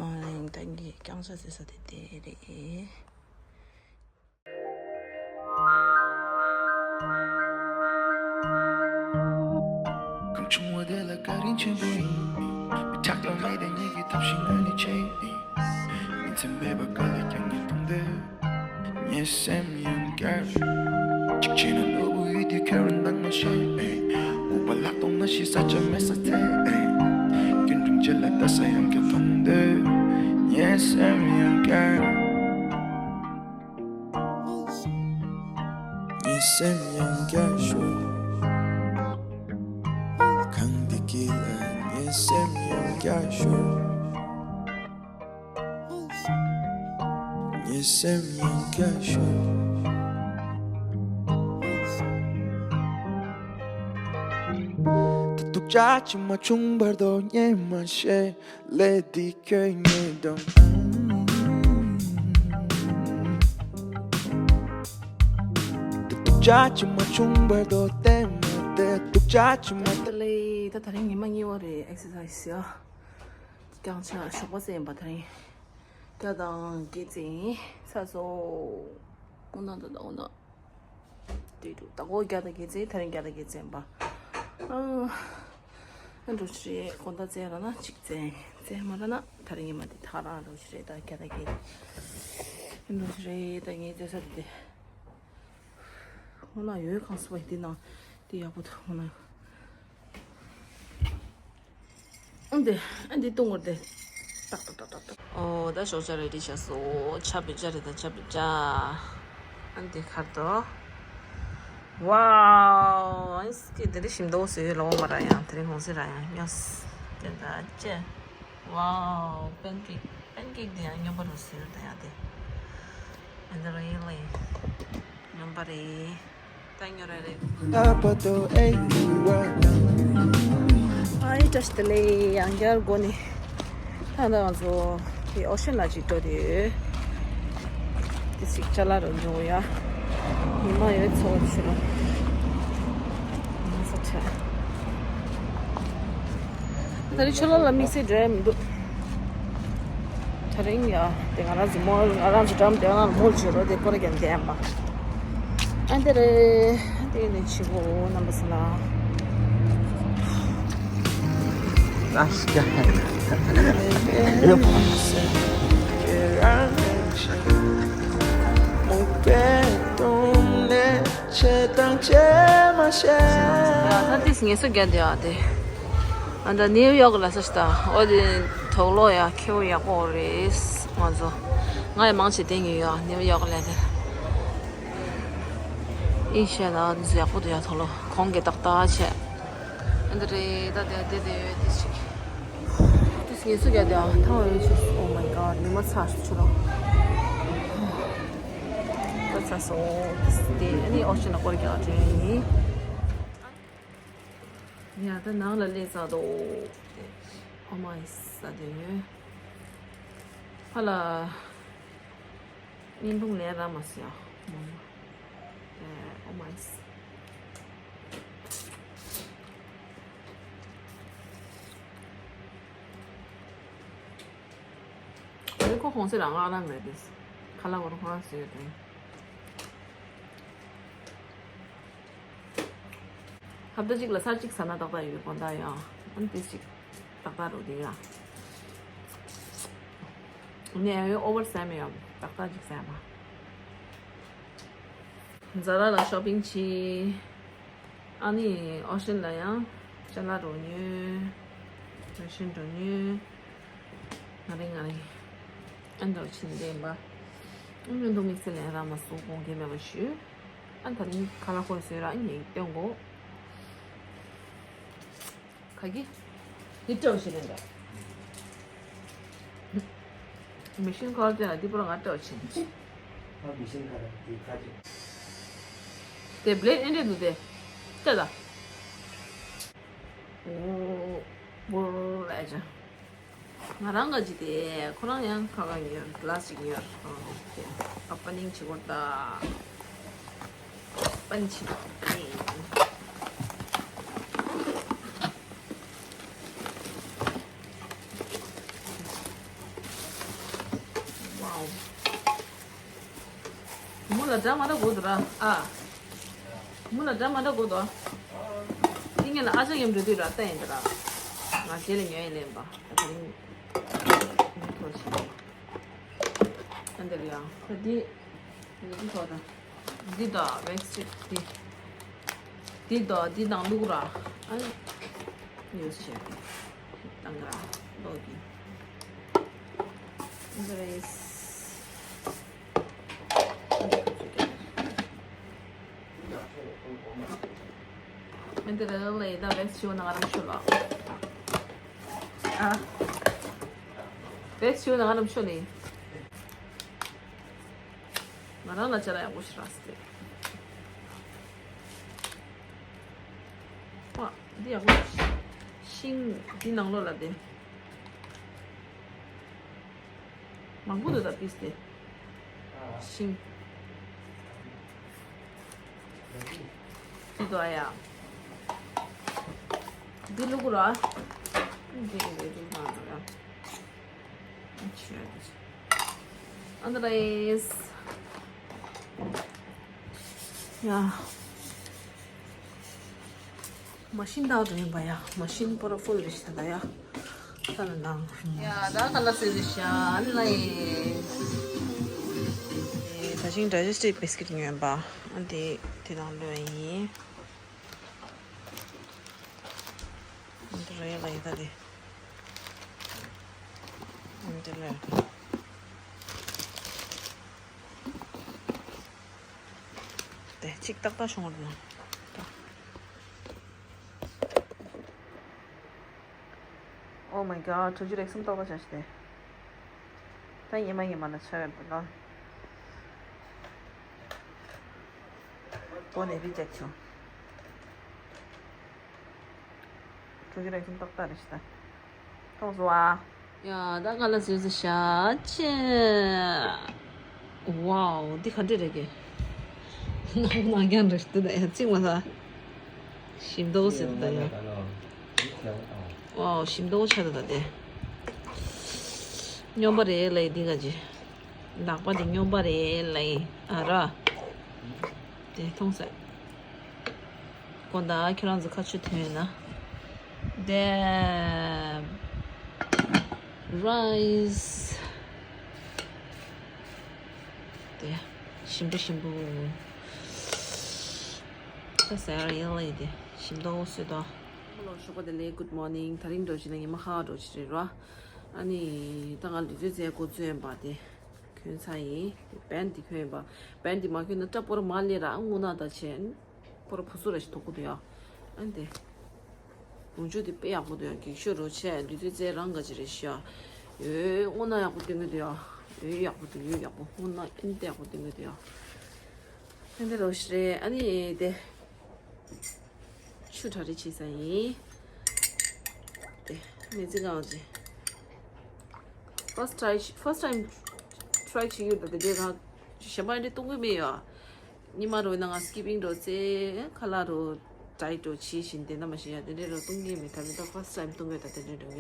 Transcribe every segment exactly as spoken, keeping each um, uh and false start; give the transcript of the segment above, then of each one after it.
ཨ་ད་ངས་རྐྱང་ཆ་ཟེར་ས་དེ་དེ་རེད། གང་བྱུང་བ་དེ་ལ་བཀའ་དྲིན་ཆེན་པོ་ཡིན། མི་ཆགས་ཐོག་མེད་དེ་ཉིད་ཀྱི་ཐབས་ཤེས་ངོས་ནས་བྱེད། ཉིན་མཚན་མེད་པར་དཀའ་ལས་ཀྱང་ངས་གཏོང་འདོད། ངའི་སེམས་ཡང་བསྐྱར། གཅིག་བྱས་ན་ནོར་བུ་ཡོད་དུས་ཁེར་འདང་མ་བྱེད། དབུགས་པ་ལྷག་མཐོང་ན་ཤི་ས་ཆ་མེད་ས་ཐད། སྐྱིད་འབྲིང་བྱེད་ལ་ལྟ་ས་ཡང་བསྐྱར་མཐོང་འདོད། ངའི་སེམས་ཡང་བསྐྱར། ངའི་སེམས་ཡང་བསྐྱར་ཞོག་གངས་འདི་དཀྱིལ་ལ་ངའི་སེམས་ཡང་བསྐྱར་ཞོག་ངའི་སེམས་ཡང་བསྐྱར་ཞོག་ད་སྡུག་ཅག་ཅིག་མ་བྱུང་བར་དུ་ཉན་མ་ཤེས། ལས་འདི་ཁྱོད་ཉིད་དང་། ད་སྡུག་ཅག་ཅིག་མ་བྱུང་བར་དུ་བསྟན་མ་བསྡད། སྡུག་ཅག་ཅིག་མ། ད་ལས་ད་དེ་རིང་ཉི་མ་གཉིས་པ་རེད། ཨེག་སར་སའི་སི་ཡ། རྐྱང་ཆ་ཞོགས་པ་ཟས་ཡིན་པ། དེ་རིང་བརྒྱ་དང་བརྒྱད་ཙམ་ཡིན། ཚ་སོ། འོ་ན་ད་ད་འོ་ན། དུས་དྲུག་ད་གོ་བརྒྱ་དང་བརྒྱད་ཙམ། དེ་རིང་བརྒྱ་དང་བརྒྱད་ཙམ་ཡིན་པ། ཨ་འགྲོ་ཆི་རེད། དགོང་དག་ཙམ་ར་ན་གཅིག་ཙམ་ཙམ་མ་ར་ན། དེ་རིང་ཉི་མ་འདི་ཐག་རང་འགྲོ་ཆི་རེད། ད་བརྒྱ་དང་བརྒྱད་འགྲོ་ཆི་རེད། ད་ངའི་ཙེ་ས་དེ་དེ། འོ་ན་ཡོད་གང་སུ་བ་འདི་ནང་དེ་ཡག་པོ་འདུག་འོ་ན། ཨ་འདི་ཨ་འདི་བཏུང་བར་དེ། ཏག་ཏག་ཏག་ཏག་ཏག་ཨོ་ད་ཞོགས་ཇ་རེ་ཌི་བྱས་སོ། ཇ་བི་ཇ་རེད། ད་ཇ་བི་ཇ། ཨ་འདི་ཁར་དོ། ཝའོ། ཨིན་སི་ཀི་དེ་རིང་ཞིམ་མདོག་བཟོས་ཡོད། ལོ་མ་ར་ཡང་དེ་རིང་གོང་སེ་ར་ཡང་ཉོས། དེ་ད་ཅེ། ཝའོ། པན་ཀེག་པན་ཀེག་དེ་ཡང་སྨྱོན་པ་རུ་བཟོས་ཡོད། ད་ཡང་དེ། ཨ་འདི་རེད་ལེ། སྨྱོན་པ་རེད། ཨའི་བཀྲ་ཤིས་བདེ་ལེགས། ཡང་བསྐྱར་སྒོ་ནས་ད་ལྟ་ང་ཚོ་དེ་ཨོ་ཤན་ལ་ཅིག་འགྲོ་དུས་དེ་ཅིག་ཅ་ལག་རུ་འཇོག་ཡ། ཉི་མ་ཡོད་ཚོ་ཆུ་རུ་ཉི་མ་ས་ཆ། ད་རེས་ཆུ་ལོག་ལ་དམིགས་བསལ་འགྲོ་ཡ་མི་འདུག་དེ་རིང་ཡ་དེ་ང་རང་ཚོ་མོལ། ང་རང་ཚོ་འགྲམ་དེ་ང་རང་མོལ་བྱེད་རོགས་དེ་སྐོར་རྒྱབ་བསྡད་ཡ་མ། ཨ་འདི་རེད། དེ་ནས་བྱེད་གོ་རྣམ་པ་ཚོ་ལ། ད་ཏིས་ངལ་གསོ་རྒྱག་བསྡད་ཡ་དེ། ཨ་ད་ནིའུ་ཡོག་ལ་ས་ཤི་ད། ཨོ་དེ་དོག་ལོ་ཡ་ཁེ་བོ་ཡག་པོ་རེད། ང་ཚོ་ང་ཡི་མང་ཆེ་དེ་ཉོས་ཡོད་ནིའུ་ཡོག་ལ་དེ། ཨིན་ཤེ་ལ་དེ་ཚོ་ཡག་པོ་འདུག་ཡ། དོག་ལོ་གོང་གི་ཏག་ཏག་བྱས། ཨ་འདི་རེད། ད་དེ་དེ་དེ་ཡོད་དེ་ཞིག་ཏིས་ངལ་གསོ་རྒྱག་བསྡད་ཡ་ཐང་ཡོད་ཆུ། Oh my god ཉི་མ་ཚ་ཆུ་རོ། ད་ཚ་སོང་། ཏིས་དེ་ཨ་ནི་ཨོ་ཤན་ལ་སྐོར་རྒྱག་དྲན་ཡིན། ཡ་ད་ནང་ལ་སླེབས་ཚར་འདུག་ཨོ་མའི་ས་དེ་ཡོད། ཕ་ལ་བརྙན་ཐུང་ལེན་རག་མ་སོང་ཡ། ཨོ་མའི་ས། ཨོ་ཁོ་གོང་སེ་རང་ང་རང་རེད་དེ། ཁ་ལག་བོར་ཁོ་རང་བཟོས་ཡོད་དེ། ཧབ་ཏ་གཅིག་ལ་ཚར་གཅིག་ཟ་ན་ཏག་ཏག་ཡོད་དགོངས་དག་ཡ། ཨ་ནི་ཏིས་ཅིག་ཏག་ཏག་རུ་དེ་ཡ། ནས་ཡང་ཨོ་བར་ཟ་མི་ཡོང་། ཏག་ཏག་ཅིག་ཟ་མ། ཛ་ར་ལ་ཤོ་པིང་བྱས། ཨ་ནི་ཨོ་ཤན་ལ་ཡང་ཅ་ལག་རུ་ཉོས། ཨོ་ཤན་རུ་ཉོས། ང་རེ་ང་རེ། ཨ་འདྲ་བྱིན་བསྡད་པ། ཨ་མི་འདུག་དམིགས་བསལ་ལན་རག་མ་སོང་། དགོངས་འགལ་མེད་པ་ཞུ། ཨ་ད་རིང་ཁ་ལག་ཁོས་བཟོས་ར་ཨ་ངས་སྟོན་གོ་ག་གི། འདི་སྤྲོ་ཞིག་ལེན་འདྲ། མི་ཤིན་ཁོ་ལ་ལ་འདི་པོ་ལ་ང་སྤྲོ་ཕྱིན། ཨ་མི་ཤིན་ཁ་ལ་འདི་ཁ་ཅིག་དེ་བླེད་ཨེ་འདྲ་འདུག་དེ། ལྟ་ད། འོ། འོ་ལས་ཅང་། ང་རང་ག་ཅི་དེ་ཁོ་རང་ཡང་ཁ་ཁ་ཉོས། གླ་ཅིག་ཉོས། ཨ་པ་ནིང་ཆི་གོ་ད། པན་ཆི་ནི། མོ་ལ་འདྲ་མ་འདྲ་དགོས་འདུག་ར། ཨ། མོ་ལ་འདྲ་མ་འདྲ་དགོས་འདུག་འདི་ངེད་ལ་ཨ་ཅག་མཉམ་འགྲོ་དུས་ར་ལྟ་ཡིན་འདི་ར། ང་རྗེས་ལ་ཉོ་ཡིན་ལེན་པ། ད་དེ་རིང་མི་ཐོག་ཆེ། ཨ་འདི་ར་ཡང་ད་འདི། འདི་ཐོག་ད། འདི་ད་བེག་སི་འདི། འདི་ད་འདི་ནང་བླུག་ར། ཨ་ནི་ཡོད་ཆེ། ཏང་ར་ལོག་གི། འདི་རེད། འདི་རེད་ལེ་ད་བེག་སི་ཞུ་ན་ང་རང་ཞུ་ལ། ཨ། བེག་སི་ཞུ་ན་ང་རང་ཞུ་ལེ། ང་རང་ལ་ཅ་ལག་ཡག་པོ་ཞིག་རག་སྟེ། ཨ། འདི་ཡག་པོ་ཞིག་ཤིང་འདི་ནང་ལོགས་ལ་དེ། མང་པོ་འདུག་ད་པིས་དེ། ཤིང་། འདི་འདུག་ཨ་ཡ། འདི་བླུག་ར། འདི་འདི་འདི་འདི་ཡ། ཨ་འདི་རེད། ཡ། མ་ཤིན་དག་རེད་པ་ཡ། མ་ཤིན་པོ་ར་ཧྥུལ་རེད་ཤག་ད་ཡ། ས་ལ་ནང་། ཡ་ད་ག་ལ་ཟེར་རེད་ཤག་ཨ་ལ་ཡེ། ད་ཞིང་ཌའི་ཇེ་སི་ཊིབ་བི་སི་ཀིཊ་ཉོས་པ། ཨ་འདི་དེ་དང་ལོས་ཡིན། འདི་རེད་ལ་ཡི་ད་དེ། འདི་ལས། དེ་གཅིག་ཏག་ཏག་བྱུང་བ་རེད་ན། Oh my god, ཁྲུ་ཆུ་རེག་གསུམ་ཏག་ཏག་བྱ་ཞིག་དེ། ད་ཉི་མ་ཉི་མ་ལ་ཆ་ཡོད་པ་ལ། པོ་ནས་རི་ཅེག་བྱུང་། ཁྲུ་ཆུ་རེག་གསུམ་ཏག་ཏག་རེད་ཤི་ད། མཐོང་སོང་ཨ། ཡ་ད་ག་ལ་ཟེར་ཟེར་ཤ་ཆེ། ཝའོ་འདི་ག་འདྲ་རེད་གི། ནག་ནག་རྐྱང་རེད་ད་ཡ་ཚིག་མ་ཟ། ཞིམ་མདོག་ཟེར་ད་ཡ། ཝའོ་ཞིམ་མདོག་ཆགས་ད་ད་དེ། སྨྱོན་པ་རེད་ལ་འདི་ག་ཅི། ལག་པ་འདི་སྨྱོན་པ་རེད་ལ་ཨ་ར། དེ་མཐོང་ས། དགོང་དག་ཁྱོད་རང་ཚོ་ཁ་ཆུ་ཐོན་ན། Damn. Rice. དེ། ཞིམ་པོ་ཞིམ་པོ། ད་ཟ་ཡ་ཡིན་ལ་ཡི་དེ། ཞིམ་མདོག་སོད་དོ། ལོ་ཞོགས་པ་དེ་ལས་good morning། ད་རིང་འགྲོ་བྱེད་ན་ཉི་མ་ཁ་འགྲོ་བྱེད་རེད་ར། ཨ་ནི། ད་ང་ལུས་རྩལ་རྩེད་འགོ་བཙུགས་ཡིན་པ་དེ། གྱོན་ཚར་ཡིན། པན་ཊི་གྱོན་ཡིན་པ། པན་ཊི་མ་གྱོན་ན་སྐྲ་སྤོ་ར་མ་ལས་ར་ཨ་སྔོ་ནག་ད་བྱས། སྤོ་ར་བུ་སུ་ར་ཞིག་ཐོག་གི་འདུག་ཡ། ཨ་ནི་དེ། ལོངས་སྤྱོད་དེ་དཔེ་ཡག་པོ་འདུག་ཡ། གེགས་ཤོས་རོ་ཆས་ལུས་རྩལ་རྩེད་རང་ག་ཅི་རེད་ཤག་འོད་སྔོ་ནག་ཡག་པོ་སྟོན་གི་འདུག་ཡ། འོད་ཡག་པོ་འདུག་འོད་ཡག་པོ་སྔོ་ནག་ཨེ་འདི་ཡག་པོ་སྟོན་གི་འདུག་ཡ། ཨ་ནི་དེ་རོ་ཞིག་རེད་ཨ་ནི་དེ། ཆུ་གྲ་རེ་བྱེད་ས་ཡིན། དེ་མི་ཚེ་གང་ཅི། First try first time try བྱེད་ཡོད་ད་དེ་འདྲའི་རང་གཞན་པ་འདྲ་གཏོང་གི་མེད་ཡོད། ཉི་མ་རོ་ན་ང་སི་ཀི་པིང་རོ་ཙེ་ཁ་ལག་རོ་ཌའེ་ཊི་རོ་བྱེད་བཞིན་དེ་འདྲ་མ་བྱེད་ཡ་དེ་འདྲའི་རོ་གཏོང་གི་མེད། ད་ནི་ད་first time གཏོང་གི་ཡོད་ད་དེ་འདྲའི་རོ་ཡ།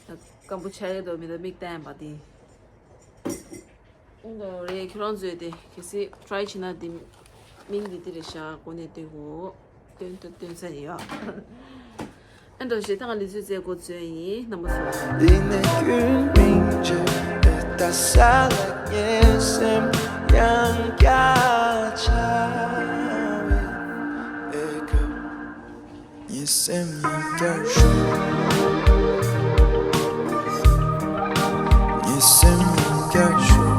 ད་སྐམ་པོ་ཆགས་ཡོད་དོ་མི་ད་མིག་བསྟན་པ་དེ། ཨོ་རེད། ཁྱོད་རང་ཚོས་དེ་གལ་སྲིད་try བྱེད་ན་དེ་མིང་འདི་འདི་རེད་ཤག་གོ་ནས་སྟོན་གོ། སྟོན་སྟོན་སྟོན་ས་ཡིན་ཡ། ཨ་འདྲ་ཞེ་ཐང་ལི་ཚོས་མཛད་སྒོ་བཙོན་ཡིན་རྣམ་པ་ཚོ། འདི་ནས་ཀུན་སྙིང་རྗེ་ལྟ་ས་ལ་ངའི་སེམས་ཡང་བསྐྱར་འཆར་བའི་ཨེ་ཁ། ངའི་སེམས་ཡང་བསྐྱར་ཞུ། ངའི་སེམས་ཡང་བསྐྱར་ཞུ།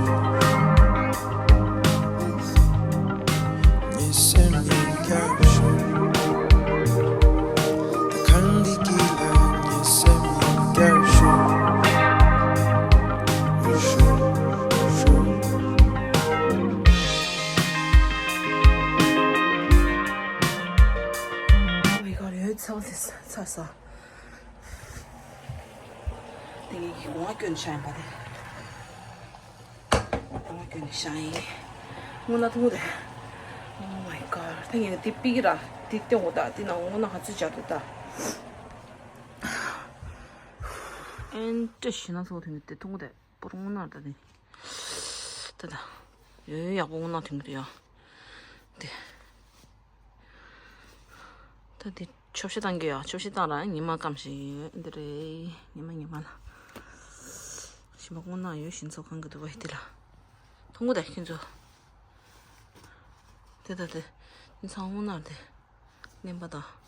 ངའི་སེམས་ཡང་བསྐྱར་ཞུ། ད་གང་འདི་གི་ལ་ངའི་སེམས་ཡང་བསྐྱར་ཞུ། ཞུ། ཞུ། Oh my god, ཡོད་ཚང་ཚེ་ཚ་ས། དེ་ངས་ཀྱི་ངོ་བ་སྐྱོན་ཤ་ཡིན་པ་དེ། ངོ་བ་སྐྱོན་ཤ་ཡིན། སྔོ་ན་ཐུང་དེ། Oh my god། ད་ངས་དེ་པི་ཀི་ར། དེ་སྟོན་འོ་ད་དེ་ན་སྔོ་ན་ཧ་ཚུ་བྱ་དུ་ད། ཨེན་ཏྲ་ཞི་ན་ཚོ་དེ་ནི་དེ་ཐུང་དེ་པོར་སྔོ་ན་ད་དེ། ད་ཡོད་ཡོད། ཡག་པོ་སྔོ་ནག་ཐོན་གྱི་འདུག་ཡ། དེ། ད་དེ་ཆོབ་ཤ་བཏང་གི་ཡ། ཆོབ་ཤ་བཏང་ར་ཉི་མ་སྐམ་ཞིག་ཡོད། འདི་རེད། ཉི་མ་ཉི་མ་ལ། ཞིམ་པོ་སྔོ་ནག་ཡོད། ཞིང་ཚོ་གང་གི་འདུག་བ་དེ་ལ། མཐོང་གི་ད་ཁྱེད་ཚོ། དེ་ད་དེ། དེ་ཚང་སྔོ་ནག་དེ། མནན་པ་དང་།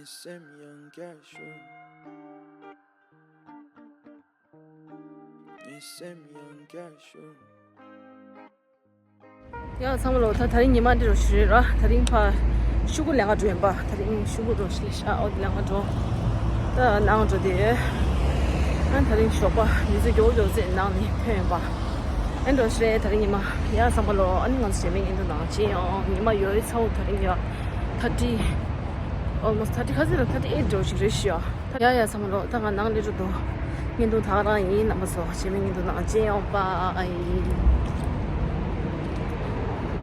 ངའི་སེམས་ཡང་བསྐྱར་ཤོར། ངའི་སེམས་ཡང་བསྐྱར་ཤོར། ཡ་ཚང་མ་ལོ། ད་དེ་རིང་ཉི་མ་འདི་རུ་ཞིག་རེད་ར། དེ་རིང་ཕ་ཤུ་གུ་ལེན་ག་འགྲོ་ཡིན་པ། དེ་རིང་ཤུ་གུ་རུ་ཞིག་ལས་ཤ་ཨོ་དེ་ལེན་ག་འགྲོ། ད་ནང་འགྲོ་དེ། ཨ་དེ་རིང་ཞོགས་པ་མི་ཚེ་མགྱོགས་མགྱོགས་ཚེ་ནང་ནས་ཐོན་ཡིན་པ། ཨ་འགྲོ་ཞིག་རེད་དེ་རིང་ཉི་མ། ཡ་ཚང་མ་ལོ། ཨ་ནི་ང་ཚོ་རྗེས་མའི་བརྙན་ཐུང་ནང་མཇལ་ཡོང་། ཉི་མ་ཡོལ་ཚ་བོ། དེ་རིང་ཡ་ཐར་ཊི། ཨོལ་མོ་སི་ཊི་ཐར་ཊི་ག་ཚོད་ལ། ཐར་ཊི་ཨེ་ཊི་འགྲོ་ཞིག་རེད་ཤག་ཡ་ཡ་ཚང་མ་ལོ། ད་ང་ནང་སླེབས་འགྲོ་འདུག་བརྙན་ཐུང་ད་ག་རང་ཡིན། རྣམ་པ་ཚོ་རྗེས་མའི་བརྙན་ཐུང་ནང་མཇལ་ཡོང་། པ་ཨ་ཡི།